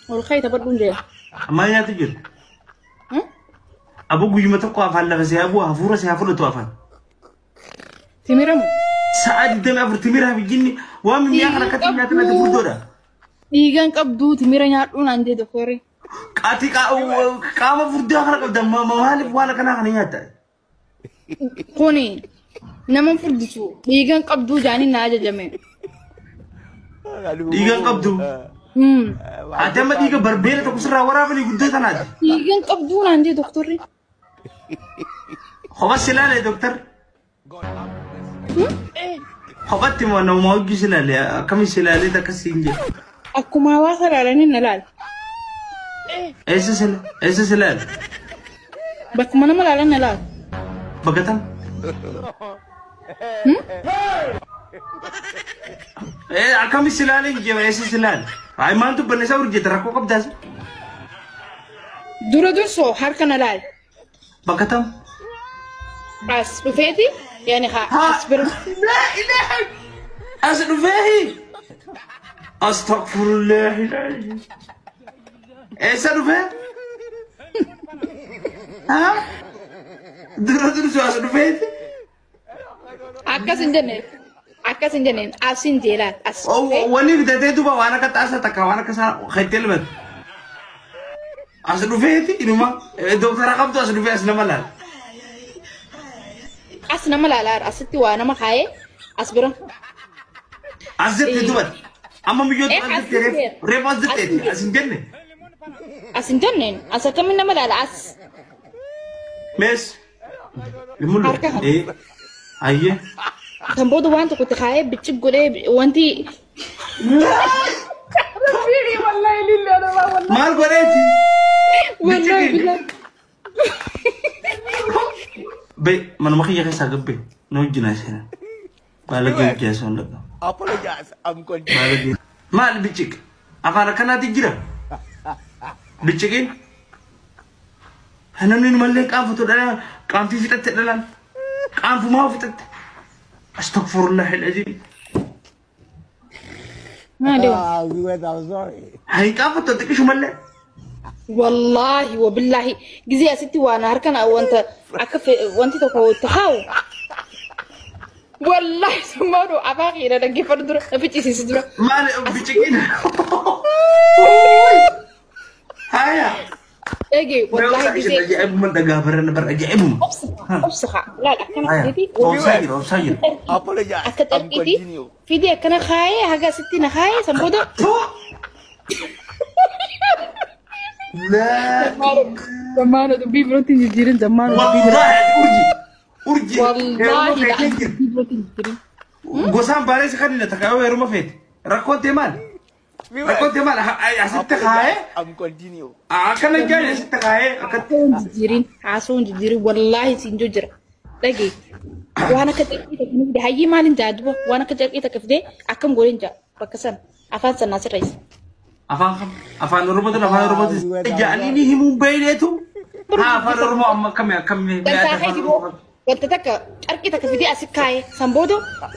Ol ka'i taphadhuun jira. Maal nyaatu jiru? Aboo guyyuma tokko afaan lafa si haa bu'u hafuura si haa fudhatu afaan. Timiramu. Sa'a 24 timiraa fi jinni waan mimmi'aa kana akkatti nyaatin ati furdoodha. Dhiigan qabduu timira nyaadhuu naan jee doktorri. Ati qaama furdaa kana qabda maaliif waan akkanaa kana nyaatta? Kuni nama furdisu dhiigan qabduu jaanii na ajajame. Dhiigan qabdu. Ati amma dhiiga barbeela tokko sirraa waraabanii guddoo tanaati. Dhiigan qabduu naan jee doktorri. Kopha si ilaale doktar. Kophatti moo nama hojii si ilaale akkamiin si ilaalee akkas siin jedhe. Akkuma hawaasa ilaalanii na ilaale. Eessa si eessa si ilaale? Bakkuma nama ilaalan na ilaale. Bakka tam? Akkamiin si ilaale hin jee eessa si ilaale? Ay maaltu banne isa hojjeta rakkoo qabdaas. Dura dursoo harka na ilaale. Bakka tam? As dhufeeti yaani haa as bira. Laa ilaaha as dhufeehi. Astaghfirullah. Eessa dhufee? Haa? Dura dursoo as dhufeeti. Akkas hin jenne akkas hin jenne as hin jeelaat as dhufee. Wanni bitatee duuba waan akka xaasaa takka waan akka isaa kattee ilmatu. As dhufeeti inuma doktara qabdu as dhufee as nama laala. As nama laalaa asitti waa nama kaayee as bira. As jettee dubatti. Amma miyyootu as As jettee jettee. reefu as jetteeti As as hin jenne. As hin jenneen as akkamiin nama laala as. Mees. Hin mul'atu. Harka kana. Ayyee. Kan booda waan tokko itti kaayee biccig godhee wanti. Maal godheeti? Wallahi billahi. Be manuma kiyya keessaa gabbe na wajjin seenan. Baalagee hojjaa isaan dhaqa. Apologize. I'm continuing. Baalagee. Maal biccig? Afaan akkanaati jira. Biccigiin. Namni numallee qaanfatu dhalaan qaanfii fixatte dhalaan. Qaanfumaa fixatte. Astaghfirullah al-azim. Maali? Ah, viewers, I'm sorry. Hay qaanfattu xiqqishumallee. Wallahi wabillahi gizee asitti waan harkan wanta akka wanti tokko itti kaa'u. Wallahi summaadhu afaan kiyya dhaggeeffadhu dura na ficcisiisi dura. Maal biccigiin? Haya. Eegee wallahi gizee Ajaa'ibuma dhagaa barana bara ajaa'ibuma. obsa obsa kaa laal akkana Haya. fideeti Obsaa jira obsaa jira. Apologize. akka I'm carqiiti continue. fidee akkana kaayee haga asitti na kaayee san booda Laa. Zammaana dubbii birootti hin jijjiirin zammaana dubbii birootti. Wallaahi urji. Urji. Wallaahi Heeruma feetee jira. dubbii birootti hin jijjiirin. Gosaan bareessa kan inni takka yoo heeruma feete. Rakkoon tee maali? Rakkoon tee maali? Asitti kaayee I'm continue. akkana jaani asitti kaayee akkatti. Haasoo hin jijjiirin haasoo hin jijjiirin wallaahi siin jiru jira. Dhagee waan akka carqii takka ni fide hayyii maaliin jaa duba waan akka carqii takka fide akkam godheen jaa bakka sana afaan sanaa sirreessa. Afaan kam? Afaan Oromootiin afaan Oromootiin jaanii ni himuun beeyneetu. Haa afaan Oromoo amma akkami akkami Dantaa keeti boo wanta takka carqii takka fidee asi kaayee san booda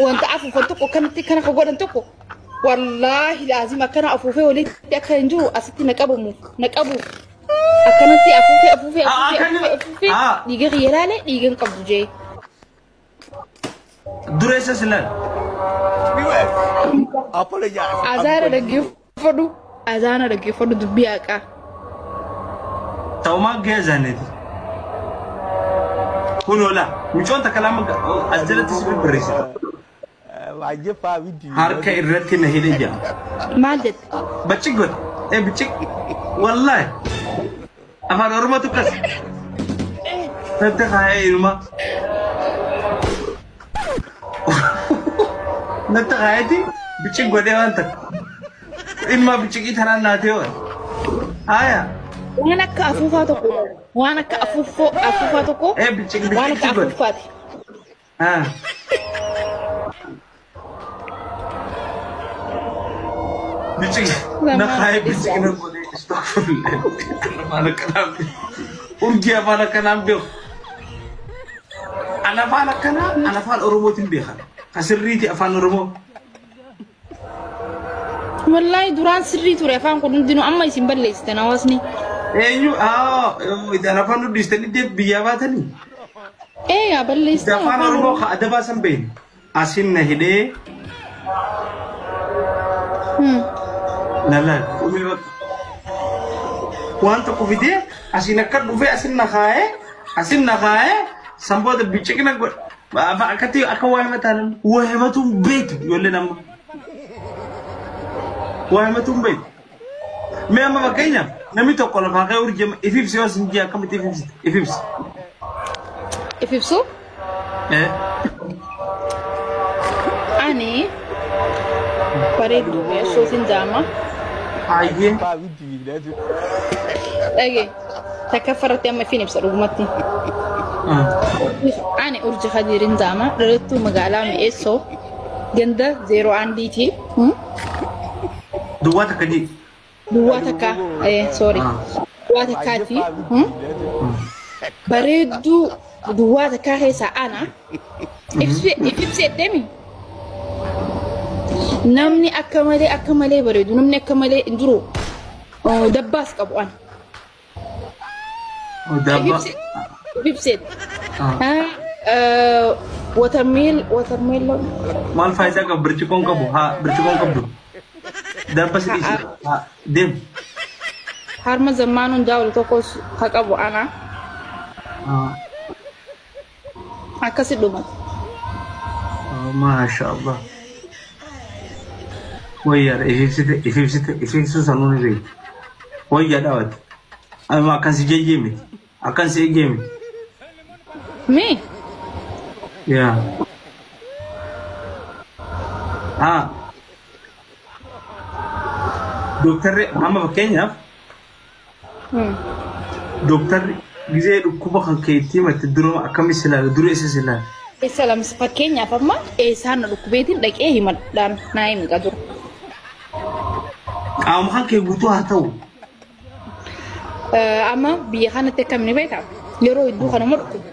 wanta afuufan tokko akkamitti kana ka godhan tokko wallaahi laazim akkana afuufee walitti akka hin jiru asitti na qabamu na qabu akkanatti afuufee afuufee afuufee afuufee afuufee dhiiga kiyya laale dhiiga hin qabdu jee. Dura eessa si laala? Viewers, apologize. I'm Azaana continue. dhaggeeffadhu azaana dhaggeeffadhu dubbii haqaa. Ta'umaa gahee zaaneeti. Kun oola. Micoon takka lama as jalatti si bibbarreessita. Harka irratti na hidhe jaa. Maal jette? Baccig godhe. Biccig. Wallaahi. Afaan Oromootu akkas. Tante kaayee inuma. Natti kaayeeti biccig godhee waan takka. Ilma biccigii tanaan naatee waan. Haaya. Waan akka afuufaa tokko waan akka afuuffoo afuufaa tokko Biccig waan biccig akka godhe. afuuffaati. Haa. Biccig na kaayee biccig na godhee astaghfirullah. Afaan akkanaan beeku. Urjii afaan akkanaan beeku. Ana afaan akkanaa ana afaan Oromootiin beeka. Kasirriiti afaan Oromoo. Wallaahi duraan sirrii ture afaan kun hundinuu amma isin balleessitan hawaasni. Eenyu idaan afaan nu dhiistanii deeb biyyaa baatanii. Ee yaa balleessitan Afaan Oromoo ka adabaa san beeknu. Asin na hidhee lalaan dhumee bakka. Waan tokko fidee asin akka dhufee asin na kaa'ee asin na kaa'ee san booda bicciqina godhe. Akkatti akka waa himataan waa himatuun beektu ijoolleen amma. Waa himatuun beektu. Mee amma fakkeenyaaf namni tokko lafaa ka'ee urjii if ibsi yoo sin jee akkamitti if ibsite? If ibsi. If ibsu? Ani bareedduu mi'eessootiin jaama. Hayyee. Dhagee takka farratti amma ifin ibsa dhugumatti. Ani Urji Khadirin jaama dhalattuu magaalaa Mi'eessoo ganda 01 ti. Duwwaa takka jee. Duwwaa takka sorry duwwaa takkaati. Bareedduu duwwaa takkaa keessaa ana if ibsi deemi. Namni akka malee bareedu namni akka malee hin jiru dabbaas qabu ana. Dabba. If ibseet. Watermelon. Maal faayidaa qaba birciqoon qabu haa birciqoon qabdu. Dabba si dhiisi haa deem. Harma zammaanuun daawul tokkos ha qabu ana. Akkasi dhumata. Maasha Allah. Wayyaadha if ibsite if ibsite if ibsuu sanuu ni beekti. Wayyaa dhaawate. Amma akkan si jejjee miti. Akkan si eegee miti. Mi? Yaa. Haa. Dooktarri amma fakkeenyaaf dooktarri gizee dhukkuba kan keetti himate dura akkami si ilaala dura isa si ilaala. Isa lamsa fakkeenyaaf amma eessaan na dhukkubeetiin dhaqee himadhaan naa himi dura. Qaama kan kee guutuu haa ta'u. Amma biyya kanatti akkamni beekaa yeroo hedduu kanuma dhukkubu.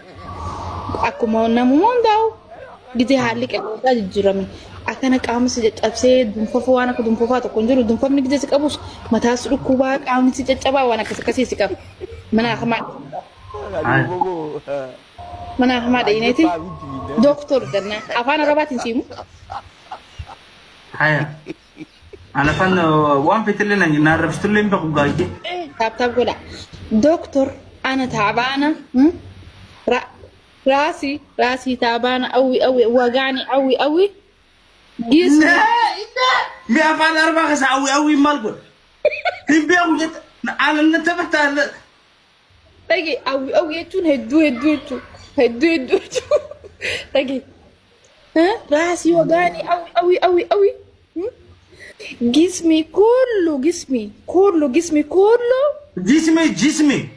Akkuma namuma hundaa'u gizee haalli qilleensaa jijjiirame akkana qaamni si caccabsee dunfafa waan akka dunfafaa tokko hin jiru dunfafni gizee si qabus mataas dhukkubaa qaamni si caccabaa waan akkas akkasii si qaba. Mana hamaa dhayineeti dooktor jennaan afaan arabaatiin siimu. Haya. Ana afaan waan feetillee na arrabsitullee hin beeku gaajjee. Tap tap godha. Dooktor ana تعبانة راسي راسي تعبانة أوي أوي وجعني أوي أوي جسمي. Mi afaan arabaa keessa awwi awwi maal godha? Hin beeku jetta. Ana na taphata. Dhage awwi awwi jechuun hedduu hedduu jechuun hedduu hedduu jechuun dhage راسي وجعني أوي أوي أوي أوي جسمي كله جسمي كله جسمي كله جسمي جسمي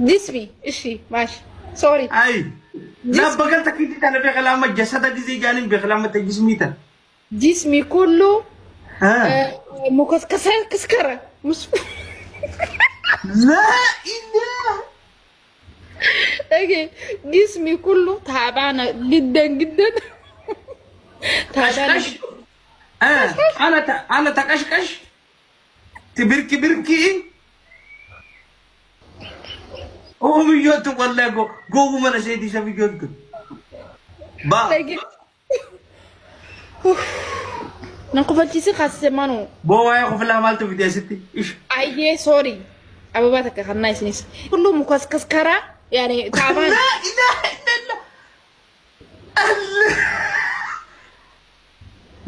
جسمي እሺ ماشي sorry. Ay. لا بقلت كده انا بخلامة جسدك زي جانب بخلامة جسمي تا. جسمي كله مكسكسة كسكرة مش لا إله. Okay. جسمي كله تعبانة جدا جدا تعبانة. انا انا تكشكش تبركي بركي او ميوت والله جو جو ما نسيتي شافي جوت با نقفلتي خاصة مانو بو واي قفلا مالتو فيديو ستي ايش اي sorry اباباتك خلنا سنيس كله مكسكس كرا يعني تعبان. لا اله الا الله.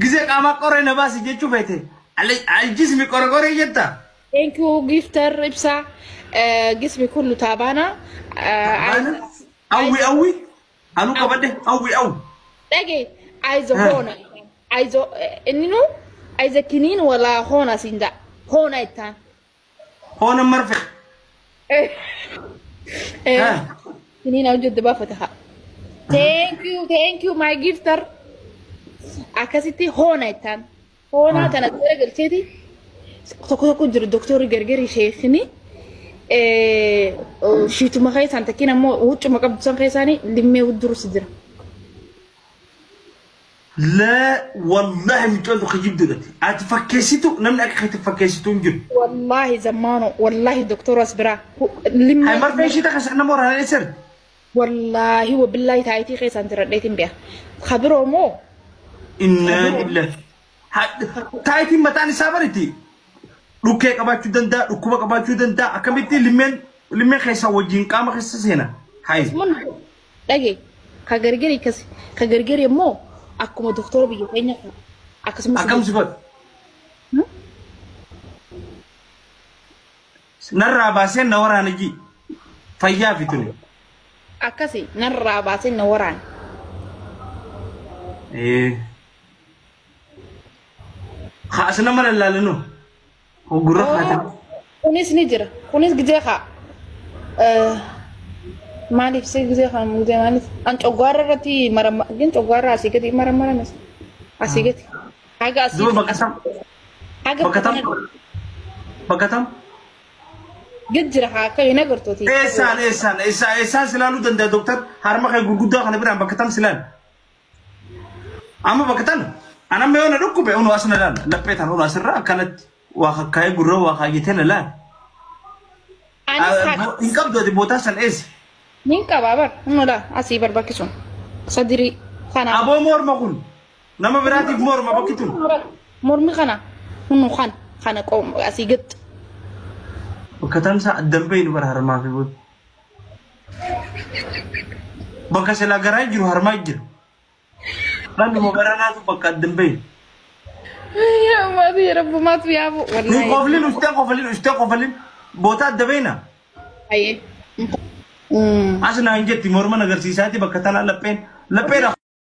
ጊዜ qaama qoree na baasi jechuu feete aljismi qore qoree jetta. Thank you gifter ibsa. جسمي كله تعبانة. أوي أوي أنا قبله أوي أوي. تاجي عايزة هنا عايزة إنه عايزة كنين ولا هنا سيندا هنا إتا هنا مرفق. إيه كنين أوجد بفتحة. Thank you thank you my gifter. أكاسيتي هنا إتا هنا تنا قلتي تكون كنت الدكتور جرجري شيخني. shiituma keessaan takkiin ammoo huccuma qabdu san keessaanii limmee hudduru si jira. Laa wallaahi mucaan tokko jibduudhaati. Ati fakkeessitu namni akka keetti fakkeessitu hin jiru. Wallaahi zammaano wallaahi doktora as biraa. Hai marfee ishii takka nama waraanaa eessarti? Wallaahi wabillaahi taayitii keessaan jiradheetiin beeka. Kabiroo moo? Innaa lillahi. Taayitiin mataan isaa bariti. Dhukkee qabaachuu danda'a, dhukkuba qabaachuu danda'a. Akkamitti limmeen keessaa wajjin qaama keessa seena. Hai. Dhagee ka gargari kasi ka gargari immoo akkuma doktora biyya keenya akkasumas. Akkam si godha? Narraa baasee na waraana ji. Fayyaa fi tuni. Akkasi narraa baasee na waraana. Haas nama lallaalanu. Gurra haata. Kunis ni jira. Kunis gizee haa. Maaliif si gizee haa gizee maaliif? An coggaarra irratti marama gin coggaarra asii gadi maramarames. Asii gadi. Haga asii. Duuba bakka tam. Haga bakka tam. Bakka tam. Gid jira haa akka hin agartooti. Eessaan eessaan eessaan eessaan silaaluu danda'a dooktar harma kee gurguddaa kana biraan bakka tam silaal. Amma bakka tan anamma yoo na dhukkube unu as na laala laphee tan unu asirra akkanatti waa kakkaayee gurra waa kaayyatee na laala. Anis Hin qabdu ati bootaa san eessa? Nin qabaa bar humna asii barbaachisuun sadirii kana. Aboo morma kun nama biraatiif morma bakki tun. Mormi kana hunu kana kana qooma asii gad. Bakka tan isaa addan bahin bara harmaa fi booda. Bakka silaa garaa jiru harmaa jira. Dhalli baranaatu bakka addan bahin. Yaa maatii rabbi maatu yaabu. Ni qoflin ustee qoflin ustee qoflin boota adda bahina. Ayyee. As naan jetti morma agarsiisaati bakka tanaa lapheen lapheedha.